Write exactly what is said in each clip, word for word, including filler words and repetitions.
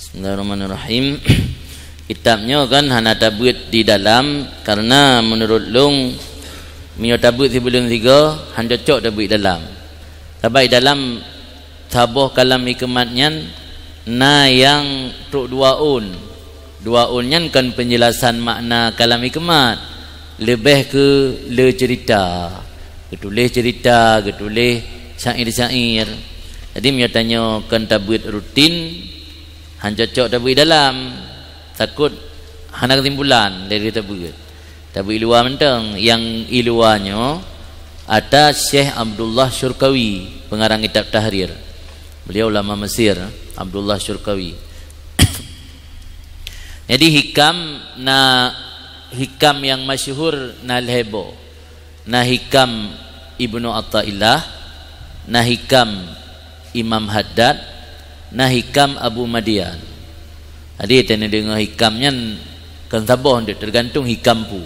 Bismillahirrahmanirrahim. Kitab nyoe kan hana tabeuet di dalam, karena meunurot lôn, meunyoe tabeuet sibuleuen sigoe, han cocok tabeuet dalam. Sabab dalam saboh kalam hikmat nyan na nyang trok dua ôn. Dua ôn nyan kon penjelasan makna kalam hikmat, leubeh keu le cerita. Geutuléh cerita, geutuléh syair-syair. Jadi, meunyoe tanyoe kon tabeuet rutin, han cocok tabeuet dalam. Takot hana keusimpulan lé tabeuet. Tabeuet i luwa mantong. Nyang i luwa nyoe ata Syekh Abdullah Syurkawi, pengarang kitab Tahrir. Beliau ulama Mesir, Abdullah Syurkawi. Jadi, hikam na, hikam nyang masyhur na lhèe boh. Na hikam Ibnu Athaillah, na hikam Imam Haddad, na hikam Abu Madian. Jadi, tanyoe deungoe hikam nyan kon saboh, untuk tergantung hikam peue.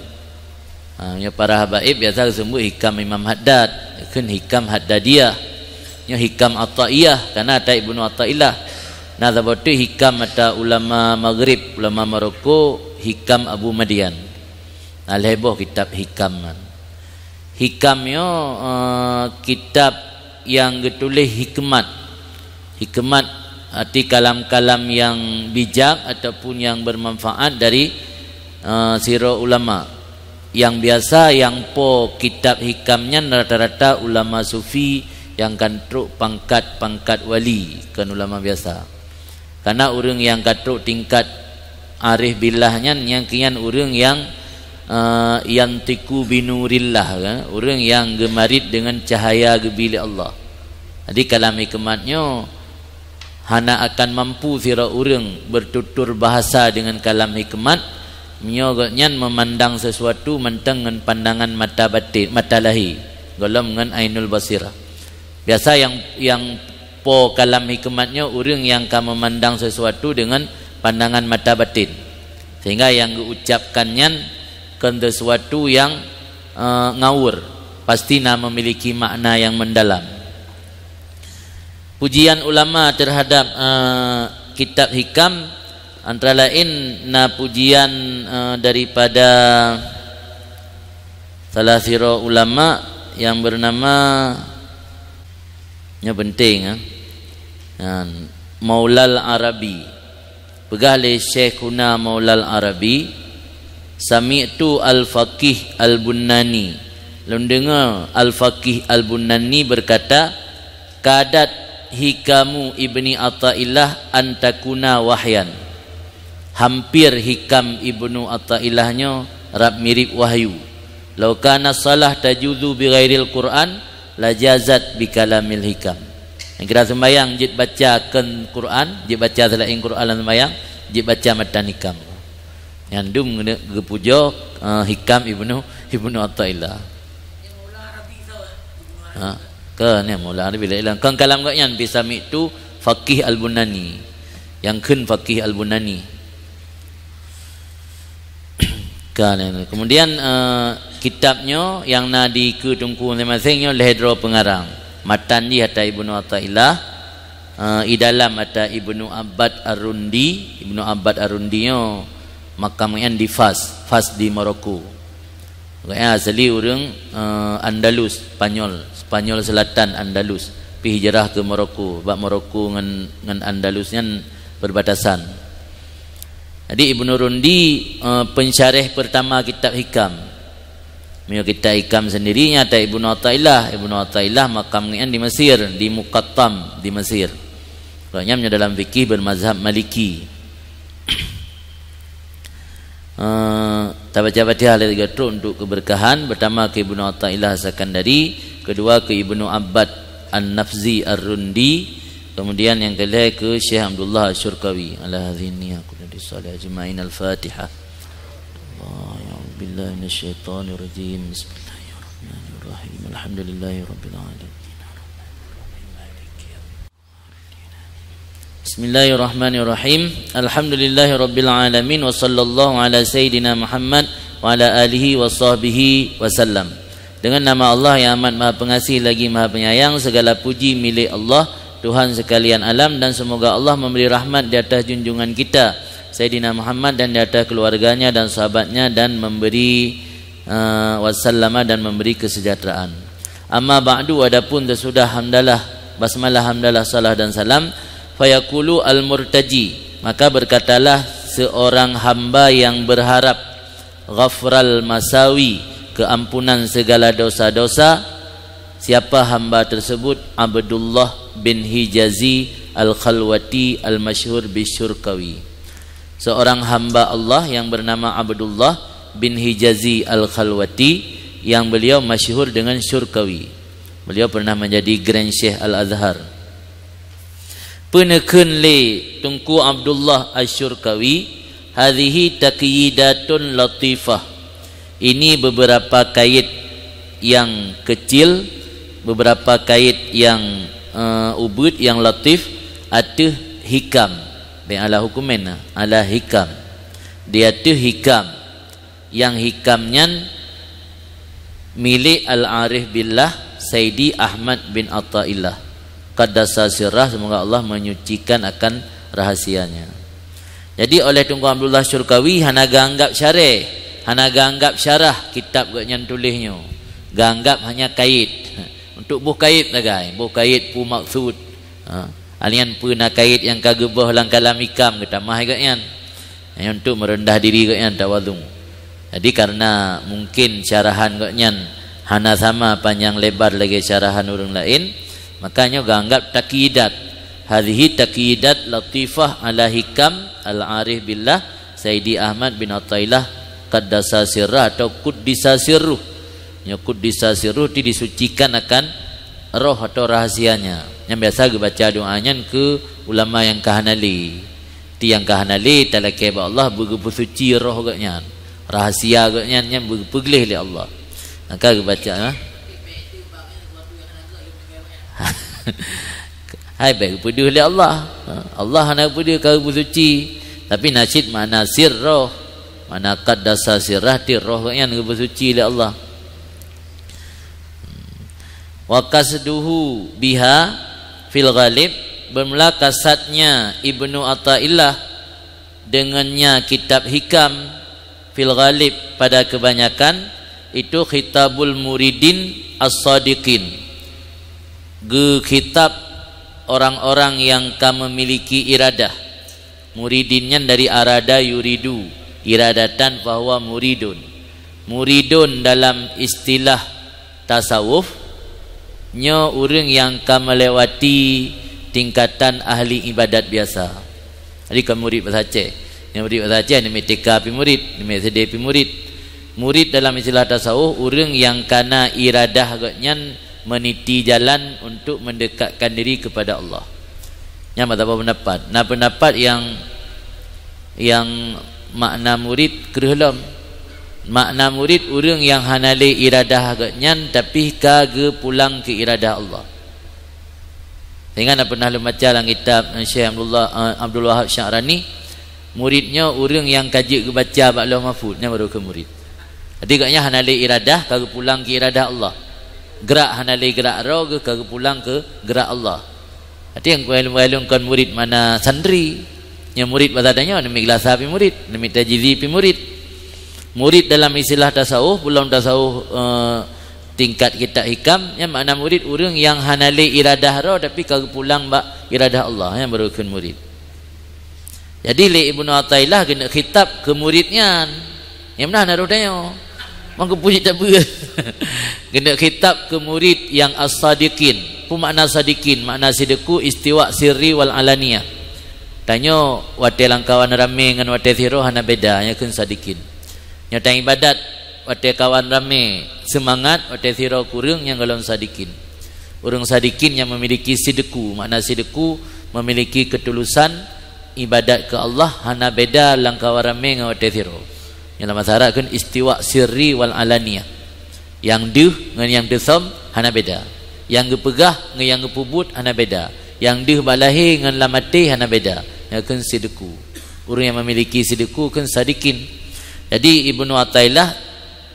Ha, nyoe para habaib biasa geuseumeubeuet hikam Imam Haddad, kheun hikam Haddadiyah. Nyoe hikam Athaiyah, karena ata Ibnu Athaillah. Na saboh teuk hikam ata ulama Maghrib, ulama Maroko, hikam Abu Madian. Na lhèe boh kitab hikam nyan. Hikam nyoe, eh, kitab nyang geutuléh hikmat. Hikmat, arti kalam-kalam nyang bijak ataupun nyang bermanfaat dari, eh, sidroe ulama. Nyang biasa nyang po kitab hikam nyan rata-rata ulama sufi nyang kan trok pangkat-pangkat wali, kon ulama biasa. Karena ureuëng nyang ka trok tingkat arif billah nyan, nyang keu nyan ureuëng nyang, eh, yantiqu binurillah, kan? Ureuëng nyang geumarit deungon cahaya geubi lé Allah. Jadi, kalam hikmat nyoe hana akan mampu sidroe ureuëng bertutur bahasa deungon kalam hikmat, meunyoe gobnyan meumandang sesuatu mantong ngon pandangan mata batin, mata lahé, gohlom ngon ainul basirah. Biasa nyang, nyang po kalam hikmat nyoe ureuëng nyang ka meumandang sesuatu deungon pandangan mata batin, sehingga nyang geuucapkan nyan kon sesuatu nyang, eh, ngawur, pasti na memiliki makna nyang mendalam. Pujian ulama terhadap, eh, kitab hikam, antara lain na pujian, eh, daripada salah sidroe ulama nyang bernama, nyoe penting, eh, nyan, Maulal Arabi. Peugah lé Syaikhuna Maulal Arabi, "Sami'tu Al-Faqih Al-Bunnani." Lôn deungoe Al-Faqih Al-Bunnani berkata, "Kadat hikamu Ibni Athaillah an takuna wahyan." Hampir hikam Ibnu Athaillah nyoe rab mirip wahyu. "Lau kana salah tajuzu bi ghairil Qur'an, lajazat bi kalamil hikam." Nyang kira sembayang jeuet baca kon Quran, jeuet baca selain Quran lam sembayang, jeuet baca matan hikam. Nyan dum geupujoe, eh, hikam Ibnu, Ibnu Athaillah. Ha, kon nyan Maulana Arabi lé ilang. Kon kalam gobnyan, "Sami'tu Faqih Al-Bunani." Nyang kheun Faqih Al-Bunani. Ka lheueh. Kemudian, eh, kitab nyoe nyang na di keue teungku maséng-maséng nyoe lhée droe peungarang. Matan jih ata Ibnu Athaillah, eh, i dalam ata Ibnu Abbad Ar-Rundi. Ibnu Abbad Ar-Rundi nyoe makam nyan di Fas, Fas di Maroko. Gobnyan asli ureuëng, eh, Andalus, Spanyol, Spanyol Selatan, Andalus. Pi hijrah keu Maroko, bak Maroko ngon, ngon Andalus nyan perbatasan. Jadi, Ibnu Rundi, eh, pensyarah pertama kitab Hikam. Meunyoe kitab Hikam sendiri nyan ata Ibnu Athaillah. Ibnu Athaillah makam nyan di Mesir, di Muqattam, di Mesir. Gobnyan meunyoe dalam fikih bermazhab Maliki. Eh, tabaca Fatihah lhée tiga trok untuk keberkahan. Pertama keu Ibnu Athaillah As-Sakandari, kedua keu Ibnu Abbad An-Nafzi Ar-Rundi, kemudian nyang keulhée keu Syekh Abdullah Asy-Syurkawi. Ala hadhihi niyah, kullu salih ajma'in. Al-Fatihah. A'udzubillahi minasyaitonirrajim. Bismillahirrahmanirrahim. Alhamdulillahirabbil alamin. Bismillahirrahmanirrahim. Alhamdulillahirabbil alamin, wa sallallahu ala sayyidina Muhammad wa ala alihi wa sahbihi wa sallam. Dengan nama Allah yang amat Maha Pengasih lagi Maha Penyayang, segala puji milik Allah Tuhan sekalian alam, dan semoga Allah memberi rahmat di atas junjungan kita Sayyidina Muhammad dan di atas keluarganya dan sahabatnya dan memberi, eh, wasallama dan memberi kesejahteraan. Amma ba'du, adapun sesudah hamdalah, basmalah, hamdalah, salah dan salam, fayaqulu al-murtaji, maka berkatalah seorang hamba yang berharap ghafral masawi, keampunan segala dosa-dosa. Siapa hamba tersebut? Abdullah bin Hijazi Al-Khalwati al-masyhur Bisyurkawi. Seorang hamba Allah yang bernama Abdullah bin Hijazi Al-Khalwati, yang beliau masyhur dengan Syurkawi. Beliau pernah menjadi Grand Sheikh Al-Azhar. Peue neukheun lé Teungku Abdullah Asy-Syurkawi, "Hadhihi taqyidatun latifah." Ini beberapa kait yang kecil, beberapa kait yang, eh, ubit, yang latif, ateueh hikam. Bèk ala hukumen, ala hikam. Di ateueh hikam. Nyang hikam nyan milék Al-Arif Billah Saidi Ahmad bin Athaillah Qaddasa Sirrah, semoga Allah menyucikan akan rahasianya. Jadi, oleh Teungku Abdullah Syurkawi hana geuanggap syarah, hana geuanggap syarah kitab gobnyan tuléh nyoe. Geuanggap hanya kait. Untuk boh kait sagai, boh kait peue maksud. Ha, nyan peue na kait nyang ka geuboh lam kalam hikam geutamah gobnyan. Nyan untuk merendah diri gobnyan, tawadhu. Jadi, karena mungkin syarahan gobnyan hana sama panjang lebar lagèe syarahan ureueng laén, maka nyoe geuanggap taqyidat. Hadhihi taqyidat latifah ala hikam Al-Arif Billah Saidi Ahmad bin Athaillah Qaddasa Sirrah atau Quddisa Sirruh. Nyoe Quddisa Sirruh ti disucikan akan roh atau rahasianya. Nyang biasa geubaca doa nyan keu ulama nyang ka hana lé. Ti nyang ka hana lé talakèe bak Allah beugeupeusuci roh gobnyan. Rahasia gobnyan nyan beugeupeugléh lé Allah. Maka geubaca, ha? Hai, bèk geupeudeuh lé Allah. Ha, Allah hana geupeudeuh ka geupeusuci. Tapi na cit makna sir roh. Makna qaddasa sirrah ti roh gobnyan geupeusuci lé Allah. Wa qasduhu biha fil ghalib, bermula kasatnya Ibnu Athaillah dengannya kitab hikam fil ghalib, pada kebanyakan, itu khitabul muridin as-sadiqin, geukhitab orang-orang yang ka memiliki iradah. Muridin nyan dari arada yuridu, iradatan fahuwa muridun. Muridun dalam istilah tasawuf, nyoe ureueng nyang ka melewati tingkatan ahli ibadat biasa. Jadi, kon murid bahasa Aceh. Nyang murid bahasa Aceh, namiet T K pi murid, namiet S D pi murid. Murid dalam istilah tasawuf, ureueng nyang ka na iradah gobnyan meniti jalan untuk mendekatkan diri kepada Allah. Nyan meusaboh pendapat. Na pendapat nyang, nyang makna murid kreueh lom. Makna murid ureueng nyang hana lé iradah gobnyan, tapi ka geupulang keu iradah Allah. Ingat na pernah lôn baca lam kitab Syekh Abdullah, eh, Abdul Wahab Sya'rani, murid nyoe ureueng nyang ka jeuet geubaca bak Lauh Mahfuz, nyan baru kheun murid. Jadi, gobnyan hana lé iradah, ka geupulang keu iradah Allah. Gerak hana lé gerak droe geuh, ka geupulang keu gerak Allah. Arti nyang kuwai lôn kon murid makna santri. Nyang murid bahasa tanyoe, namiet geulasa pi murid, namiet tajizi pi murid. Murid dalam istilah tasawuf, peulom tasawuf, eh, tingkat kitab hikam, nyan makna murid ureueng nyang hana lé iradah droe, tapi ka geupulang bak iradah Allah, nyan baru kheun murid. Jadi, lé Ibnu Athaillah geuneuk khitab keu murid nyan. Nyang meunan harôh tanyoe. Mang geupeujieb tabeue. Geuneuk khitab keu murid nyang as-sadiqin. Peue makna sadiqin? Makna sideuku istiwa sirri wal alaniyah. Tanyoe watèe lam kawan ramé ngon watèe sidroe hana beda, nyan kheun sadiqin. Nyoe tan ibadat, watèe kawan ramé seumangat, watèe sidroe kureueng, nyan golom sadiqin. Ureueng sadiqin nyang memiliki sideuku, makna sideuku memiliki ketulusan ibadat keu Allah, hana beda lam kawan ramé ngon watèe sidroe. Nyang lam bahasa Arab kheun istiwa sirri wal alaniyah. Nyang deuh ngon nyang teusom hana beda. Nyang geupeugah ngon nyang geupeubuet hana beda. Nyang deuh bak lahé ngon lam até hana beda. Nyan kheun sideuku. Ureueng nyang memiliki sideuku kheun sadiqin. Jadi, Ibnu Athaillah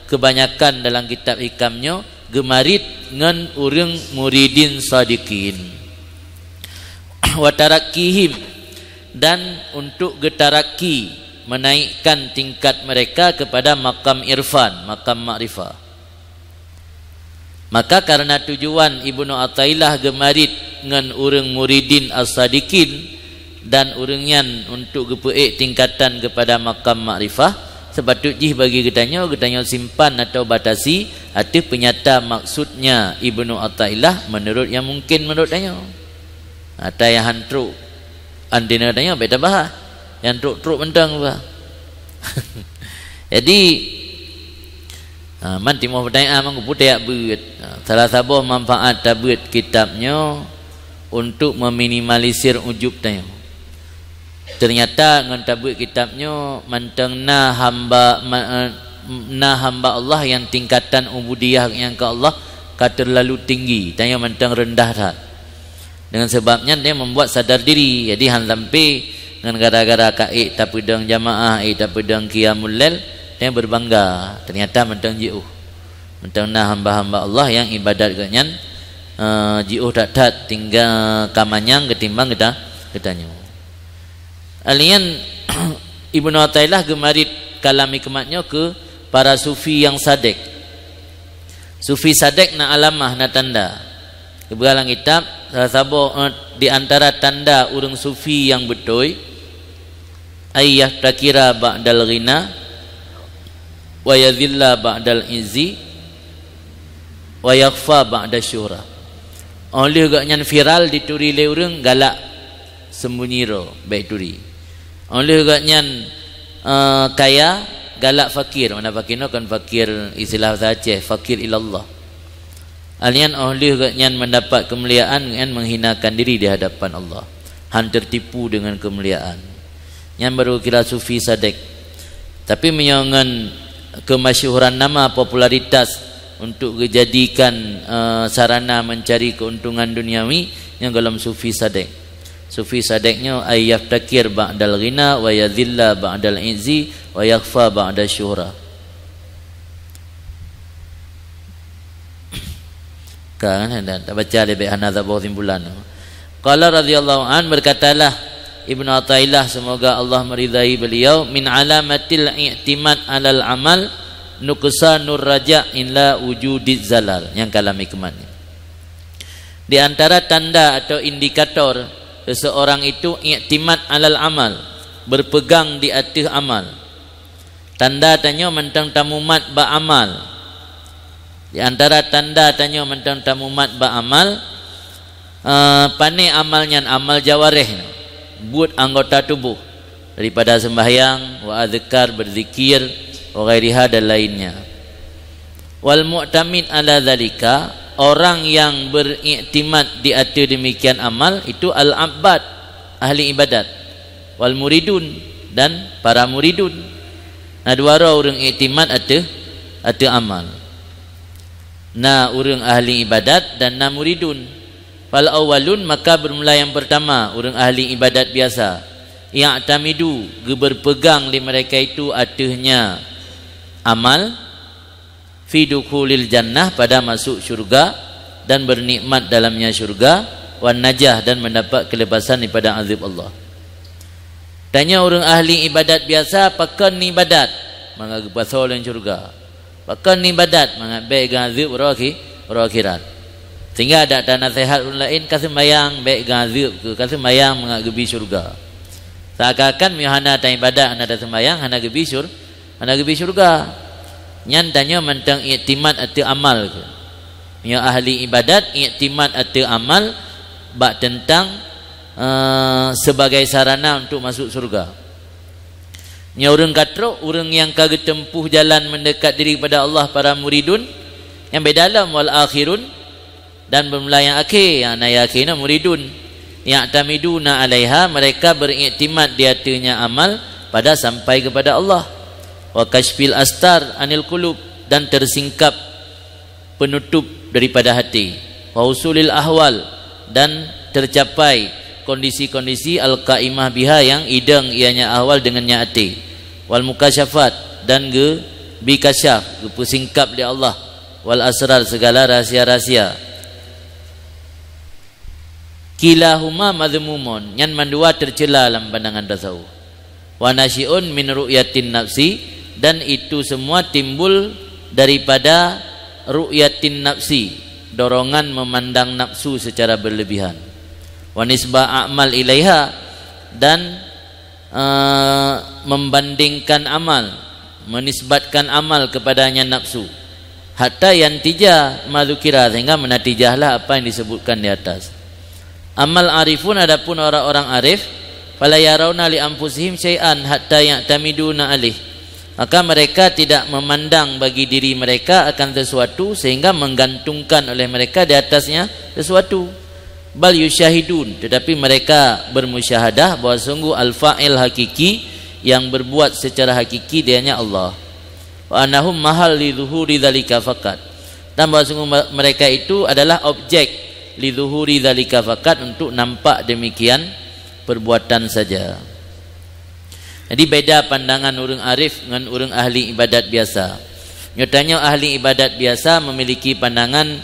kebanyakan dalam kitab hikam nyoe geumarit ngon ureueng muridin sadiqin. Wa taraqqihim, dan untuk geutaraki, menaikkan tingkat mereka kepada makam irfan, makam makrifah. Maka karena tujuan Ibnu Athaillah geumarit ngon ureuëng muridin as-sadiqin dan ureuëng nyan untuk geupeuék tingkatan kepada makam makrifah, sepatut jih bagi geutanyoe, geutanyoe simpan atau batasi ateueh peunyata maksudnya Ibnu Athaillah menurut yang mungkin menurut tanyoe. Ata nyang han trok antena tanyoe bèk tabahas. Nyang trok-trok mantong bah. Jadi, ha, man timoh pertanyaan, man geupeuteuk beuet. Ha, salah saboh manfaat tabeuet kitab nyoe untuk meminimalisir ujub tanyoe. Ternyata ngon tabeuet kitab nyoe mantong na hamba ma-, eh, na hamba Allah nyang tingkatan ubudiyah nyang keu Allah ka terlalu tinggi, tanyoe mantong reundah that. Dengan sebab nyan dia membuat sadar diri. Jadi han sampai ngon gara-gara ka ék tapeudong jamaah, ék tapeudong qiyamul lail, dia berbangga. Ternyata mantong jiôh. Mantong na hamba-hamba Allah nyang ibadat geuh nyan, eh, jiôh that-that tinggai ka manyang ketimbang geuta-, geutanyoe. Alian Ibnu Athaillah geumarit kalam hikmat nyoe keu para sufi nyang sadek. Sufi sadek na alamah, na tanda. Geupeugah lam kitab, salah saboh, eh, di antara tanda ureuëng sufi nyang beutôi, ay yaftakira ba'dal ghina, wa yadhilla ba'dal izzi, wa yakhfa ba'da syuhrah. Óh lheueh gobnyan viral dituri lé ureuëng, galak sembunyi droe, bèk turi. Óh lheueh gobnyan, eh, kaya, galak fakir. Mana fakir nyoe kon fakir istilah bahasa Aceh, fakir ilallah. Alian óh lheueh gobnyan mendapat kemuliaan, gobnyan menghinakan diri di hadapan Allah. Han tertipu dengan kemuliaan. Nyan baru kira sufi sadek. Tapi meunyoe ngon kemasyhuran nama, popularitas untuk geujadikan, eh, sarana mencari keuntungan duniawi, nyan golom sufi sadek. Sufi sadek nyoe ay yaftakir ba'dal ghina wa yadhilla ba'dal izzi wa yakhfa ba'da syuhrah. Kan, dah, dah baca lebih hana saboh simpulan. Qala radhiyallahu an, berkatalah Ibnu Athaillah, semoga Allah meridai beliau, min alamatil i'timad alal amal nuqsanur raja' ila wujudiz zalal. Nyang kalam hikmat nyan. Di antara tanda atau indikator seseorang itu i'timad alal amal, berpegang di ateueh amal. Tanda tanyoe mantong tamumat bak amal. Di antara tanda tanyoe mantong tamumat bak amal, eh, pané amal nyan, amal jawareh, buet anggota tuboh, daripada sembahyang, wa adzkar, berzikir, wa ghairiha, dan lainnya. Wal mu'tamid ala dzalika, orang yang beriktimat di ateueh demikian amal, itu al-abbad, ahli ibadat. Wal muridun, dan para muridun. Na dua droe ureuëng iktimat ateueh, ateueh amal. Na ureuëng ahli ibadat dan na muridun. Fal awwalun, maka bermula yang pertama, ureuëng ahli ibadat biasa. Ya'tamidu, geuberpegang lé mereka itu ateuehnya amal, fi dukhulil jannah, pada masuk syurga dan bernikmat dalamnya syurga, wan najah, dan mendapat kelepasan daripada azab Allah. Tanyoe ureuëng ahli ibadat biasa, pakon ibadat? Mangat geupasoe lam syurga. Pakon ibadat? Mangat bèk geuazab uroe khi-, uroe akhirat. Sehingga ada tanaseuhat ureuëng laén, ka seumbahyang bèk geuazab keu, ka seumbahyang mangat geubi syurga. Seakan-akan meunyoe hana taibadat, hana taseumbahyang, hana geubi syur-, hana geubi syurga. Nyan tanyoe mantong iktimat ateueh amal keu. Meunyoe ahli ibadat iktimat ateueh amal bak teuntang, eh, sebagai sarana untuk masuk syurga. Nyoe ureuëng ka trok, ureuëng nyang ka geuteumpuh jalan mendekat diri kepada Allah, para muridun, nyang beda lom wal akhirun, dan bermula nyang akhé, nyang na nyang akhé nyoe muridun. Ya'tamiduna alaiha, mereka beriktimat di ateuehnya amal pada sampai kepada Allah. Wa kasyfil astar anil qulub, dan tersingkap penutup daripada hati. Wa husulil ahwal, dan tercapai kondisi-kondisi al-qaimah biha, yang idong ianya ahwal dengannya hati. Wal mukasyafat, dan geubi kasyaf, geupeusingkap lé Allah. Wal asrar, segala rahsia-rahsia. Kilahuma madhmumun, nyan mandua tercela lam pandangan tasawuf. Wa nasyi'un min ru'yatin nafsi, dan itu semua timbul daripada ru'yatin nafsi, dorongan memandang nafsu secara berlebihan. Wa nisbah a'mal ilaiha, dan eh, membandingkan amal, menisbatkan amal kepadanya nafsu. Hatta yantija ma dzukira, sehingga menatijahlah apa yang disebutkan di atas. Amal arifun, adapun orang-orang arif, fala yarauna li anfusihim syai'an hatta ya'tamiduna alaih. Maka mereka tidak memandang bagi diri mereka akan sesuatu sehingga menggantungkan oleh mereka di atasnya sesuatu. Bal yusyahidun, tetapi mereka bermusyahadah bahwa sungguh al-fa'il hakiki yang berbuat secara hakiki dianya Allah. Wa annahum mahal li zuhuri dzalika fakat. Dan bahwa sungguh me-, mereka itu adalah objek li zuhuri dzalika fakat, untuk nampak demikian perbuatan saja. Jadi beda pandangan ureuëng arif ngon ureuëng ahli ibadat biasa. Nyoe tanyoe ahli ibadat biasa memiliki pandangan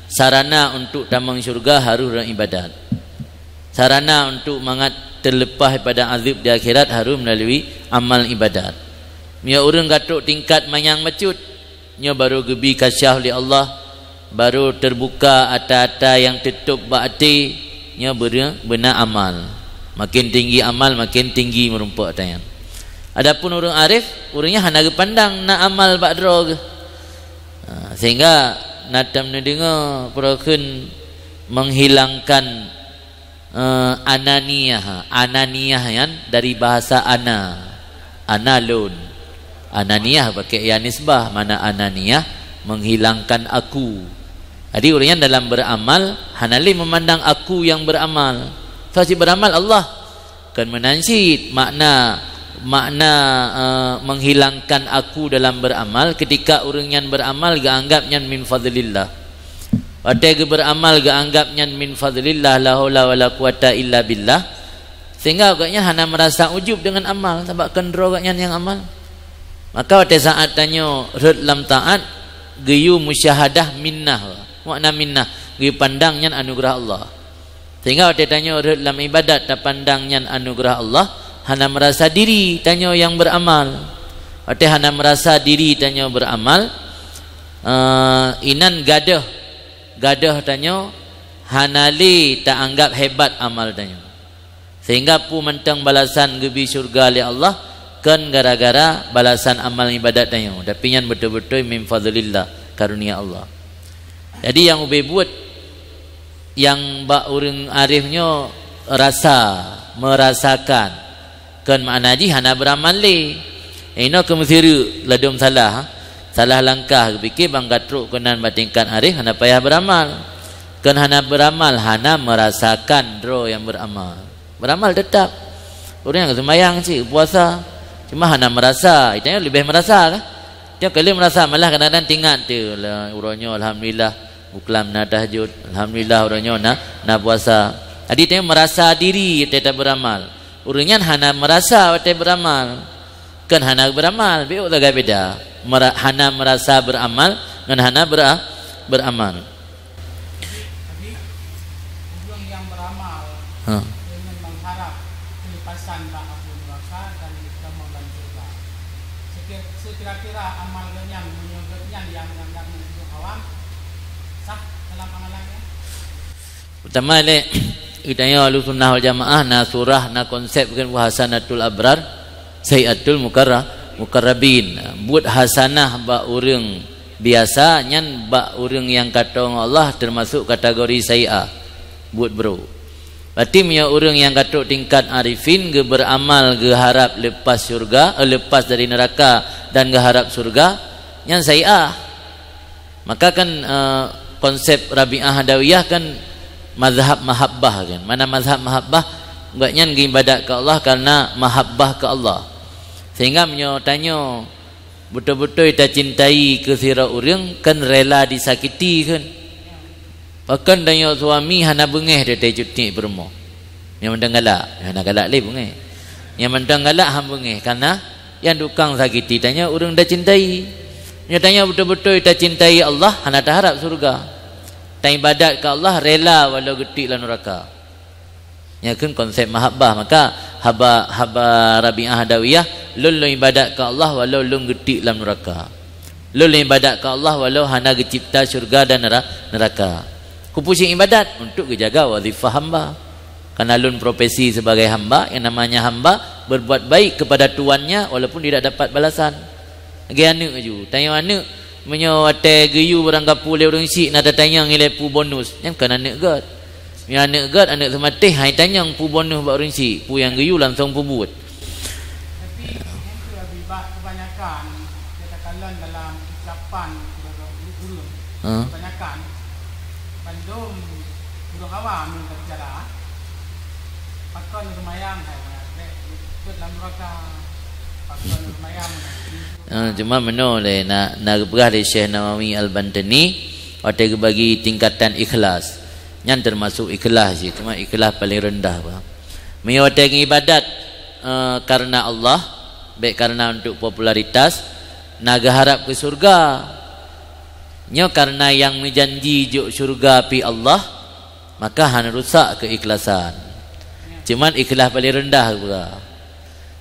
sarana untuk tamong syurga harus ureuëng ibadat. Sarana untuk mangat terleupah daripada azab di akhirat harus melalui amal ibadat. Meunyoe ureuëng ka trok tingkat manyang macut, nyoe baru geubi kasyaf lé Allah, baru terbuka ata-ata nyang teutôb bak até, nyoe beuna, beuna amal. Makin tinggi amal, makin tinggi meurumpok tanyan. Adapun ureuëng arif, ureuëng nyan hana geupandang na amal bak droe geuh. Ha, sehingga na tam neudeungoe peurokheun menghilangkan Eh, ananiyah. Ananiyah nyan dari bahasa ana. Ana lôn. Ananiyah pakai ya nisbah, mana ananiyah, menghilangkan aku. Jadi ureuëng nyan dalam beramal hana lé memandang aku yang beramal. Soe cit beramal? Allah. Kan meunan cit makna, makna eh, menghilangkan aku dalam beramal, ketika ureuëng nyan beramal geuanggap nyan min fadlillah. Watée geubeuramal geuanggap nyan min fadlillah, la haula wala quwata illa billah, sehingga gobnyan hana meurasa ujub deungon amal, sabab kon droe gobnyan nyang amal. Maka watée saát tanyoe rhot lam taát, geuyue musyahadah minnah. Makna minnah, geuyue pandang nyan anugeurah Allah. Sehingga watée tanyoe rhot lam ibadat tapandang nyan anugeurah Allah, hana meurasa diri tanyoe nyang beuramal. Watée hana meurasa diri tanyoe beuramal, eh, inan gadôh, gadôh tanyoe hana lé taanggap hebat amal tanyoe. Sehingga peue mantong balasan geubi syurga lé Allah kon gara-gara balasan amal ibadat tanyoe, tapi nyan beutôi-beutôi min fadlillah, karunia Allah. Jadi nyang ubé buet nyang bak ureuëng arif nyoe rasa, meurasakan. Kon makna jih hana beuramal lé. Inoe keumeuseureuk ladôm salah, salah langkah geupike ban ka trok keunan bak tingkat arif hana payah beuramal. Kon hana beuramal, hana meurasakan droe nyang beuramal. Beuramal teutap. Ureuëng nyang seumayang cit, puasa, cuma hana meurasa. Itanyoe leubeh meurasa kah? Tiap kali meurasa, malah kadang-kadang tingat tu lah, uroe nyoe alhamdulillah buklam na tahajud, alhamdulillah uroe nyoe na, na puasa. Jadi itanyoe meurasa diri watée tabeuramal. Ureuëng nyan hana meurasa watée beuramal. Kon hana beuramal, bék lagée beda. Mera-, hana meurasa beuramal ngon hana beura-, beuramal. Jadi, ureuëng nyang beuramal Ha. deungon mengharap keulepasan bak api neuraka dan tamong lam syeuruga. Sekira-, sekira-kira amal gobnyan, meunyoe gobnyan nyang menganggap nyan awam, sah dalam amalan nyan? Peurtama lé, geutanyoe Ahlussunnah wal Jamaah na surah, na konsep keu hasanatul abrar, sayyiatul mukarra-, mukarrabin. Buet hasanah bak ureuëng biasa nyan bak ureuëng nyang ka teurimong Allah teumasok kategori sayyiah, buet brôk. Berarti meunyoe ureuëng nyang ka trok tingkat arifin geubeuramal geuharap lepas syurga, eh, lepas dari neuraka dan geuharap syurga, nyan sayyiah. Maka kan, eh, konsep Rabi'ah Adawiyah kan mazhab mahabbah kan. Mana mazhab mahabbah? Gobnyan geuibadat keu Allah karena mahabbah keu Allah. Sehingga meunyoe tanyoe beutôi-beutôi tacintai keu sidroe ureuëng, kan rela disakiti kan. Bahkan tanyoe suami hana beungéh teuh cuti peurumoh. Nyang mantong galak, hana galak lé beungéh. Nyang mantong galak han beungéh, karena nyang tukang sakiti tanyoe ureuëng tacintai. Meunyoe tanyoe beutôi-beutôi tacintai Allah, hana taharap syeuruga. Taibadat keu Allah rela walau geutik lam neuraka. Nyan keuh konsep mahabbah. Maka haba, haba Rabi'ah Adawiyah, "Lôn, lôn ibadat keu Allah walau lôn geutiek lam nuraka. Lôn, lôn ibadat keu Allah walau hana geucipta syurga dan nera-, neraka. Kupucék ibadat untuk geujaga wazifah hamba. Karena lôn profesi sebagai hamba, yang namanya hamba berbuat baik kepada tuannya walaupun tidak dapat balasan." Lagèe aneuk ju. Tanyoe aneuk, meunyoe watèe geuyue barangkapeue lé ureueng chik na tatanyong ilèe peue bonus, nyan kon aneuk gèt. Meunyoe aneuk gèt, aneuk seumatéh, han itanyong peue bonus bak ureueng chik, peue nyang geuyue langsung peubuet. Tapi, nyan keuh, Abi, bak kebanyakan, kita kalon dalam ucapan kepada ureueng. Ha? Kebanyakan, bandum ureueng awam nyang ka bicara, pakon seumayang hai, bèk ikot lam nuraka, pakon seumayang hai. Ha, cuma meunoe lé, na, na geupeugah lé Syekh Nawawi Al-Bantani, watèe geubagi tingkatan ikhlas. Nyan teumasuk ikhlas jih, cuma ikhlas paleng reundah, bah. Meunyoe watèe ngeuibadat, eh, karena Allah, bèk karena untuk popularitas, na geuharap keu syurga. Nyoe karena nyang meujanji jok syurga pi Allah, maka han rusak keikhlasan. Cuman ikhlas paleng reundah geupeugah.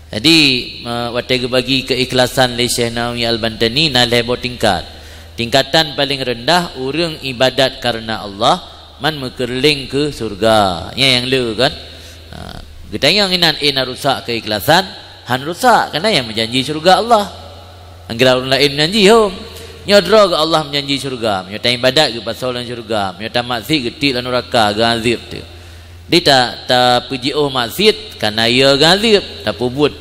Jadi, eh, watèe geubagi keikhlasan lé Syekh Nawawi Al-Bantani na lhèe boh tingkat. Tingkatan paleng reundah, ureueng ibadat karena Allah, man meukeureuléng keu syurga. Nyan nyang le kan? Ha, geutanyong inan, "Eh, na rusak keikhlasan?" Han rusak, karena nyang meujanji syurga Allah. Angkira ureueng laén meujanji, hom. Nyoe droe geuh Allah meujanji syurga. Meunyoe taibadat geupasoe lam syurga. Meunyoe tamaksiet geutiek lam nuraka, geuazeb teuh. Di ta-, tapeujiôh maksiet, karena ie geuazeb. Tapeubuet,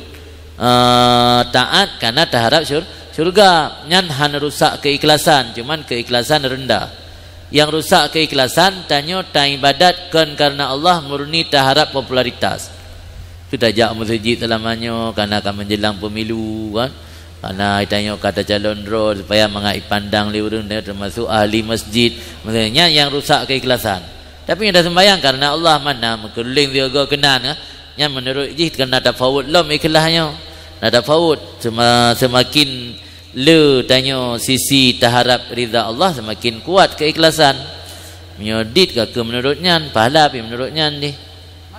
eh, taat, karena taharap syur-, syurga. Nyan han rusak keikhlasan, cuman keikhlasan reundah. Nyang rusak keikhlasan, tanyoe taibadat kon karena Allah, murni taharap popularitas. Teuh tajak meuseujid seulama nyoe, karena ka menjelang pemilu, kan. Karena tanyoe ka tacalon droe, supaya mangat ipandang lé ureueng, tanyoe teumasuk ahli masjid. Maksudnya, nyan nyang rusak keikhlasan. Tapi nyang taseumbayang karena Allah, man na meukeureuléng sigoe keunan, kan. Nyan meunurot jih, karena tafawot lom ikhlas nyoe. Na tafawot, sema-, seumakin le tanyoe sisi taharap ridha Allah, seumakin kuat keikhlasan. Meunyoe dit ka keuh meunurot nyan, pahala pih meunurot nyan deh.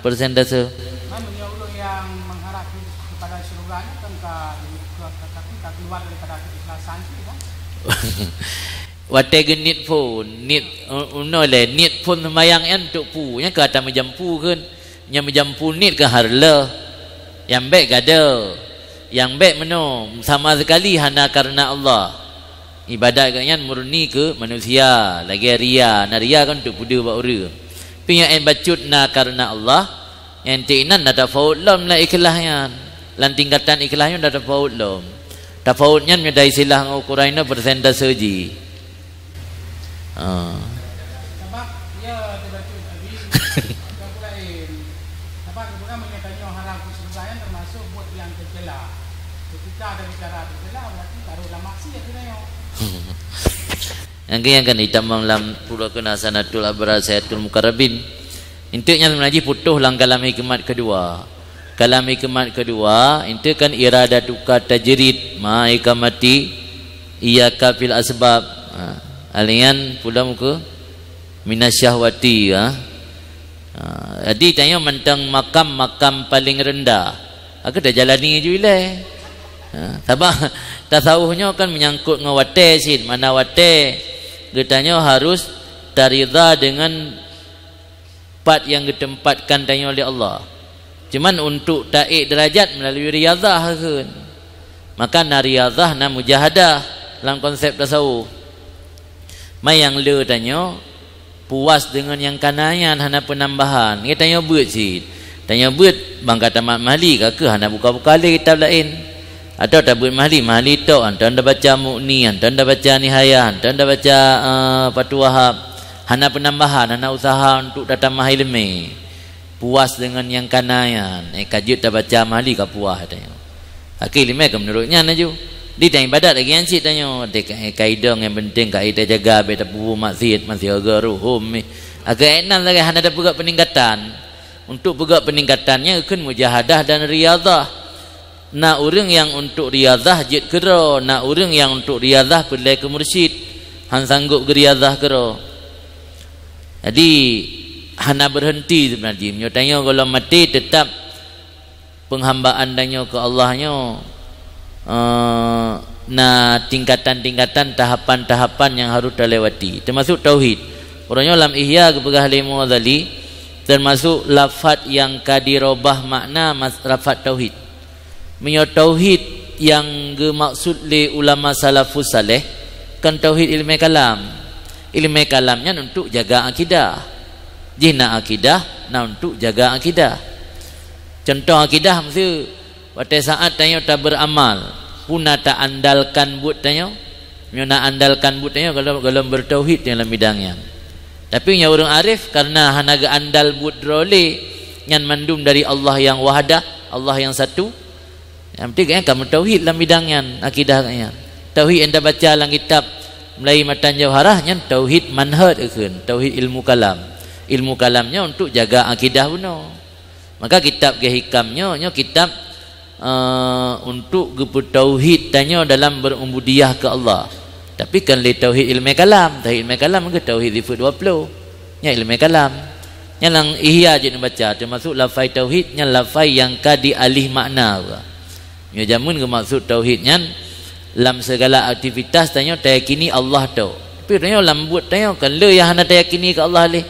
Persentase. Man meunyoe ureueng nyang mengharap kepada syurga nyan kan ka, ka, ka, tapi ka keluar daripada keikhlasan cit, kan? Watèe geuniet phôn, niet, u-, unoe lé, niet phôn seumayang nyan untuk peue? Nyan ka ata meujampu kheun. Nyang meujampu niet keu hareuta, nyang bèk gadoh, nyang bèk meunoe, sama sekali hana karena Allah. Ibadat geuh nyan murni keu manusia, lagèe ria, na ria kan untuk peudeuh bak ureueng. Pih nyang èn bacut na karena Allah, nyang teuk inan na tafawot lom lam ikhlas nyan. Lam tingkatan ikhlas nyan na tafawot lom. Tafawot nyan meunyoe istilah ngon ukuran inoe persentase jih. Ah. Sabab, ya, dia baca Nabi, bukan pula lain. Sabab, dia bukan menyatakan haram ke surga yang termasuk buat yang tercela. Ketika ada bicara tercela, berarti taruh dalam maksiat dia tengok. Nyang keu, nyang kan itamong lam pula keu Hasanatul Abrar Sayyatul Mukarrabin. Enteuk nyan sebenarnya putôh lam kalam hikmat keudua. Kalam hikmat keudua, enteuk kan iradatuka tajrid ma iqamati iyyaka fil asbab. Ha, alian pulang ke minasyahwati, ha. Ha, jadi tanyoe mantong makam-makam paling rendah. Aku dah jalani ju ilèe. Ha, sabab tasawuf nyoe kan menyangkut ngon watèe cit, mana watèe geutanyoe harus taridha dengan pat nyang geuteumpatkan tanyoe lé Allah. Cuman untuk taék deurajat meulalu riyadhah kheun. Maka na riyadhah, na mujahadah lam konsep tasawuf. Mai nyang le tanyoe puas deungon nyang kana nyan, hana peunambahan. Nyan tanyoe beuet cit. Tanyoe beuet bangka tamat mahli, ka keuh hana buka-buka lé kitab laén. Atawa tabeuet mahli, mahli tok, hantom tabaca Mughni, hantom tabaca Nihayah, hantom tabaca, eh, Fathul Wahhab. Hana peunambahan, hana useuha untuk tatamah ileumèe. Puas deungon nyang kana nyan, eh, ka jeuet tabaca mahli ka puas tanyoe. Akhé ileumèe ka meunurot nyan laju. Di tanyoe ibadat lagèe nyan cit tanyoe, di ka, eh, kaidah nyang penting ka tajaga, bèk tapeubuet maksiat, masih agak ruhom, eh. Akhé nyan lagèe hana tapeugah peuningkatan. Untuk peugah peuningkatan nyan kheun mujahadah dan riyadhah. Na ureueng nyang untuk riyadhah jeuet keudroe, na ureueng nyang untuk riyadhah peureulèe keu mursyid, han sanggop geuriyadhah keudroe. Jadi, hana berhenti sebenarnya. Meunyoe tanyoe gohlom maté, tetap penghambaan tanyoe keu Allah nyoe, eh, na tingkatan-tingkatan, tahapan-tahapan nyang harus talewati, termasuk tauhid. Uroe nyoe lam Ihya geupeugah lé Imam Ghazali, termasuk lafaz nyang ka dirobah makna mas-, lafaz tauhid. Meunyoe tauhid nyang geumaksud lé ulama salafus saleh, kon tauhid ilmé kalam. Ilmé kalam nyan untuk jaga akidah. Jih na akidah, na untuk jaga akidah. Contoh akidah, miseue, watée saat tanyoe tabeuramal, peue na taandalkan buet tanyoe? Meunyoe na andalkan buet tanyoe, gohlom, gohlom beutauhid tanyoe lam bidang nyan. Tapi nyan ureuëng arif, kareuna hana geuandal buet droe lé, nyan mandum dari Allah nyang wahadah, Allah nyang satu. Nyang penting gobnyan ka meutauhid lam bidang nyan, akidah gobnyan. Tauhid nyang tabaca lam kitab Meulayeue Matan Jauharah nyan tauhid manhaj kheun, tauhid ilmu kalam. Ilmu kalam nyoe untuk jaga akidah bunoe. Maka kitab Geuhikam nyoe, nyoe kitab, eh, untuk geupeutauhid tanyoe dalam beurububiyah keu Allah. Tapi kon lé tauhid ilmé kalam. Tauhid ilmé kalam keu tauhid sifeut dua ploh. Nyan ilmé kalam. Nyan lam Ihya jeuet neubaca, teumasuk lafai tauhid, nyan lafai nyang ka dialih makna. Nyoe jameun geumaksud tauhid nyan, lam segala aktivitas tanyoe tayakini Allah tok. Tapi tanyoe lam buet tanyoe kon le nyang hana tayakini keu Allah lé.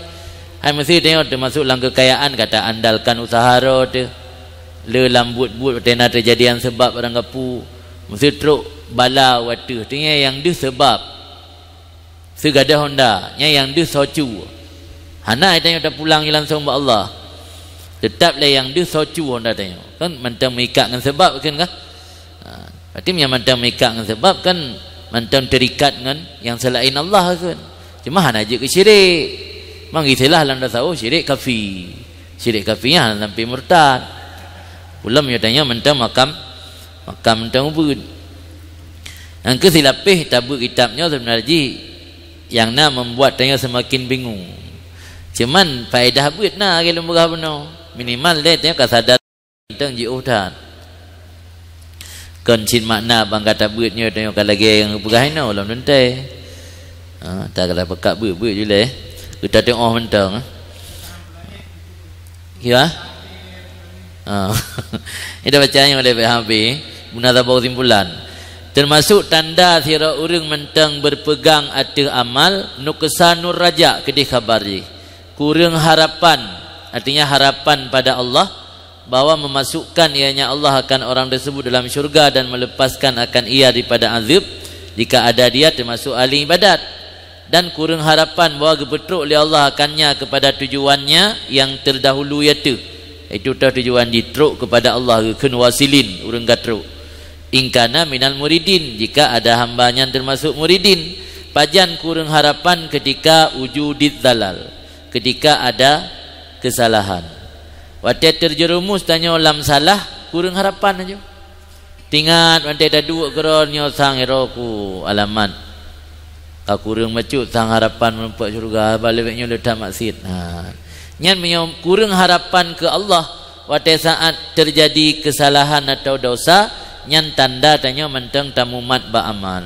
Hai meuseu tanyoe teumasuk lam keukayaan ka taandalkan usaha droe teuh. Le lam buet-buet watée na teujadi nyang seubab barang gapu. Meuseu trok bala wateuh, tanyoe nyang deuh seubab. Seugadôh honda, nyan nyang deuh soe cu. Hana tanyoe tapulang langsong bak Allah. Teutap lé nyang deuh soe cu honda tanyoe. Kan mantong meuikat ngon seubab kheun kah? Ha, berarti meunyoe mantong meuikat ngon seubab kan mantong teurikat ngon nyang seulaén Allah kheun. Cuma hana jeuet keu syirik. Mang istilah lam tasawuf syirik kafi. Syirik kafi nyan hana sampai murtad. Ulôn meunyoe tanyoe mantong makam Maka mantong ubeuet. Nyang keu silapeh tabeuet kitab nyoe seubeuna jih nyang na membuat tanyoe seumaken bingung. Cuman faedah beuet na lagée lôn peugah bunoe. Minimal lé tanyoe ka sadar mantong jiôh that. Kon cit makna bang gata beuet nyoe tanyoe ka lagée nyang peugah inoe lom teuntée. Ha, ta ka peugah beuet-beuet julée. Geutateuoh mantong. Ya? Ha. Ini dah baca yang oleh Habib. Guna saboh kesimpulan. Termasuk tanda sidroe ureuëng mantong berpegang ateueh amal, nuqsanur raja keudeh khabar jih. Kureueng harapan, artinya harapan pada Allah bahwa memasukkan ianya Allah akan orang tersebut dalam syurga dan melepaskan akan ia daripada azab jika ada dia termasuk ahli ibadat. Dan kureueng harapan bahwa geupeutrok lé Allah akannya kepada tujuannya yang terdahulu, yaitu, yaitu toh tujuan jih trok kepada Allah geukheun wasilin ureuëng ka trok. Ingkana minal muridin, jika ada hamba nyan termasuk muridin, pajan kureueng harapan ketika wujudid zalal, ketika ada kesalahan. Watée terjerumus tanyoe lam salah, kureueng harapan aja. Tingat watée taduek keudroe nyoe sang iro ku alamat. Ka kureueng bacut sang harapan meureumpok syeuruga, haba leubeh nyoe le that maksiet. Ha. Nyan meunyoe kureueng harapan keu Allah watée saat teujadi keusalahan atawa desya, nyan tanda tanyoe mantong tamumat bak amal.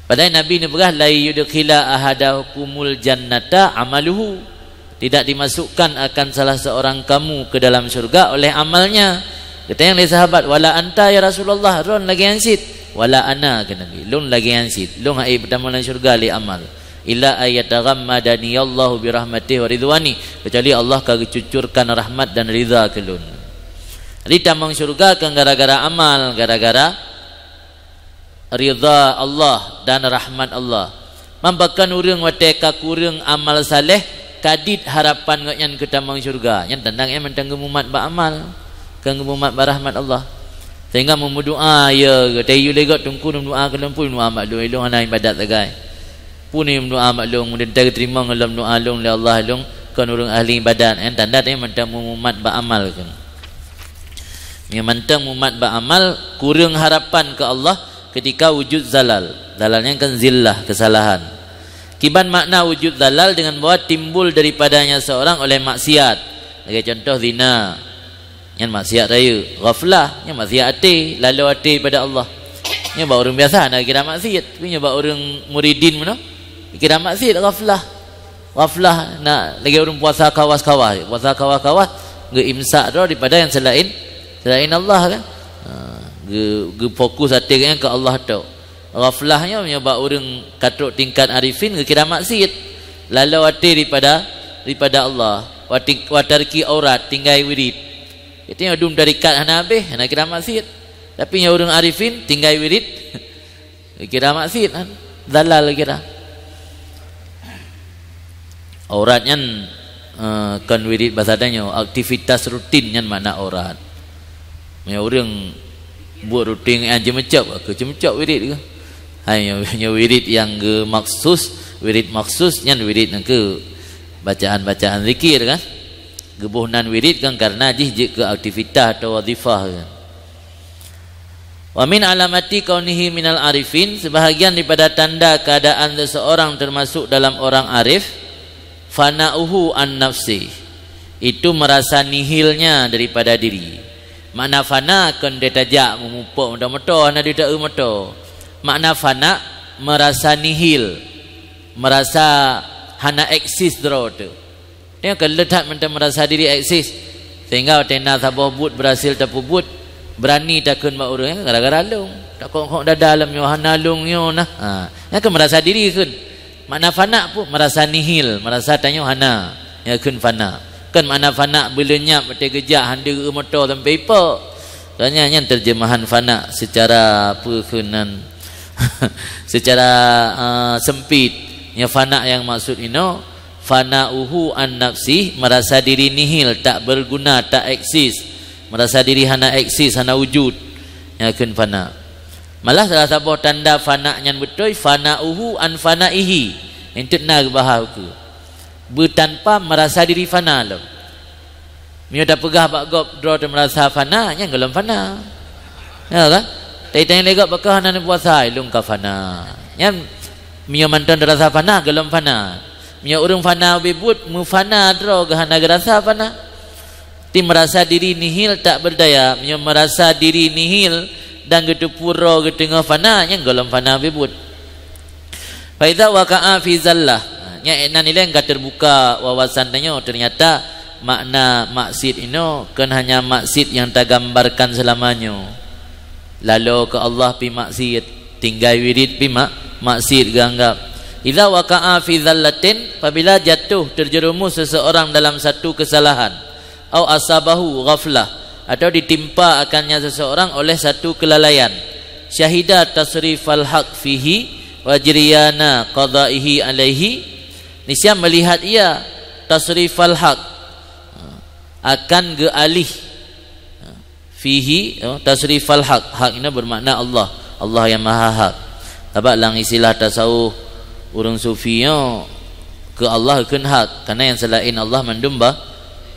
Padahai Nabi neupeugah, "Lai yudkhila ahadakumul jannata amaluhu." Tidak dimasukkan akan salah seorang kamu ke dalam syurga oleh amalnya. Geutanyong lé sahabat, "Wala anta ya Rasulullah, droen lagée nyan cit?" "Wala ana," kheun Nabi, "lôn lagée nyan cit. Lôn hana ék peutamong lam syurga lé amal. Illa ayyataghammadani Allahu birahmatihi wa ridwani," kecuali Allah ka geucucurkan rahmat dan ridha keu lôn. Jadi tamong syurga kon gara-gara amal, gara-gara ridha Allah dan rahmat Allah. Mambakon ureuëng watée ka kureueng amal saleh, ka dit harapan gobnyan keu tamong syeuruga. Nyan tanda gobnyan mantong geumumat bak amal, kon geumumat bak rahmat Allah. Sehingga meumeudoá, ya, tayue lé gob teungku, meudoá keu lôn, peue meudoá bak lôn, lôn hana ibadat sagai. Peue meudoá bak lôn, meudentée geuteurimong lom doá lôn lé Allah, lôn kon ureuëng ahli ibadat. Nyan tanda tanyoe mantong meumumat bak amal keu. Nyan mantong mumat bak amal, kureueng harapan keu Allah, ketika wujud zalal. Zalal nyan kan zillah, kesalahan. Kiban makna wujud zalal dengan bahwa timbul daripadanya seorang oleh maksiat. Lagée contoh zina. Nyan maksiat rayeuk. Ghaflah, nyan maksiat até, lalo até pada Allah. Nyan bak ureuëng biasa hana kira maksiat, tapi nyan bak ureuëng muridin meunoe, kira maksiat ghaflah. Ghaflah na lagée ureuëng puasa kawas-kawas, puasa kawas-kawas geuimsak droe daripada nyang selain, selain Allah kan. Ha, geu-, geufokus até geuhnyan keu Allah tok. Ghaflah nyoe meunyoe bak ureuëng ka trok tingkat arifin geukira maksiet. Laloe até daripada, daripada Allah. Wa ti-, wa tarki aurat, tinggai wirid. Itu nyang dum tarikat hana habéh, hana kira maksiet. Tapi nyang ureuëng arifin tinggai wirid, kira maksiet kan. Dalal kira. Aurat nyan, eh, kon wirid bahasa tanyoe, aktivitas rutin nyan makna aurat. Meunyoe ureuëng buet rutin nyan ceumeucok, aku ceumeucok wirid ke. Hai, nyoe, nyoe wirid nyang geumaksus, wirid maksus nyan wirid nyang keu bacaan-bacaan zikir kan. Geuboh nan wirid kan karena jih jeuet keu aktivitas atau wazifah kan. Wa min alamati kaunihi minal arifin, sebahagian daripada tanda keadaan seseorang termasuk dalam orang arif, fana'uhu an nafsi, itu merasa nihilnya daripada diri. Makna fana kon tajak meumupok moto-moto, hana ditaeu moto. Makna fana merasa nihil, merasa hana eksis droe teuh. Nyoe ka le that mantong meurasa diri eksis. Sehingga watée na saboh buet berhasil tapeubuet, beurani takheun bak ureuëng, gara-gara lôn. Takok-kok dada lom nyoe hana lôn nyoe nah. Ha, nyan keuh meurasa diri kheun. Makna fana pun meurasa nihil, meurasa tanyoe hana. Nyan kheun fana. Kon makna fana beuleunyap watée geujak hana deuh moto sampai ipok. Soalnya nyan terjemahan fana secara apa kheun nan secara, ah, sempit. Nyan fana nyang maksud inoe, fana'uhu an nafsih, merasa diri nihil, tak berguna, tak eksis, merasa diri hana eksis, hana wujud, nyan kheun fana. Malah salah saboh tanda fana nyan beutôi, fana'uhu an fana'ihi. Enteuk na geubahas ukeue. Beutanpa merasa diri fana lom. Meunyoe tapeugah bak gob droe teuh meurasa fana, nyan gohlom fana. Ya kan? Tapi tanyong lé gob, "Pakon hana neupuasa?" "Lôn ka fana." Nyan meunyoe mantong teurasa fana, gohlom fana. Meunyoe ureuëng fana ubé buet, meufana droe geuh hana geurasa fana. Ti meurasa diri nihil tak berdaya, meunyoe meurasa diri nihil dan geuteupeue droe geuh teungoh fana, nyan gohlom fana ubé buet. Fa idza waqa'a fi zallah. Nyan nan ileng ka terbuka wawasan tanyoe, ternyata makna maksiat inoe kon hanya maksiat nyang tagambarkan seulama nyoe. Laloe keu Allah pi maksiat, tinggai wirid pi mak-, maksiat geuanggap. Idza waqa'a fi zallatin, apabila jatuh terjerumus seseorang dalam satu kesalahan, au asabahu ghaflah, atau ditimpa akannya seseorang oleh satu kelalaian. Syahida tasrifal haq fihi wa jriyana qadaihi alaihi, niscaya melihat ia tasrifal haq, akan geualih, fihi, ya, tasrifal haq. Haq ini bermakna Allah, Allah yang maha hak. Sabab lam istilah tasawuf ureuëng sufi nyoe, keu Allah kheun hak, karena nyang selain Allah mandum ba-,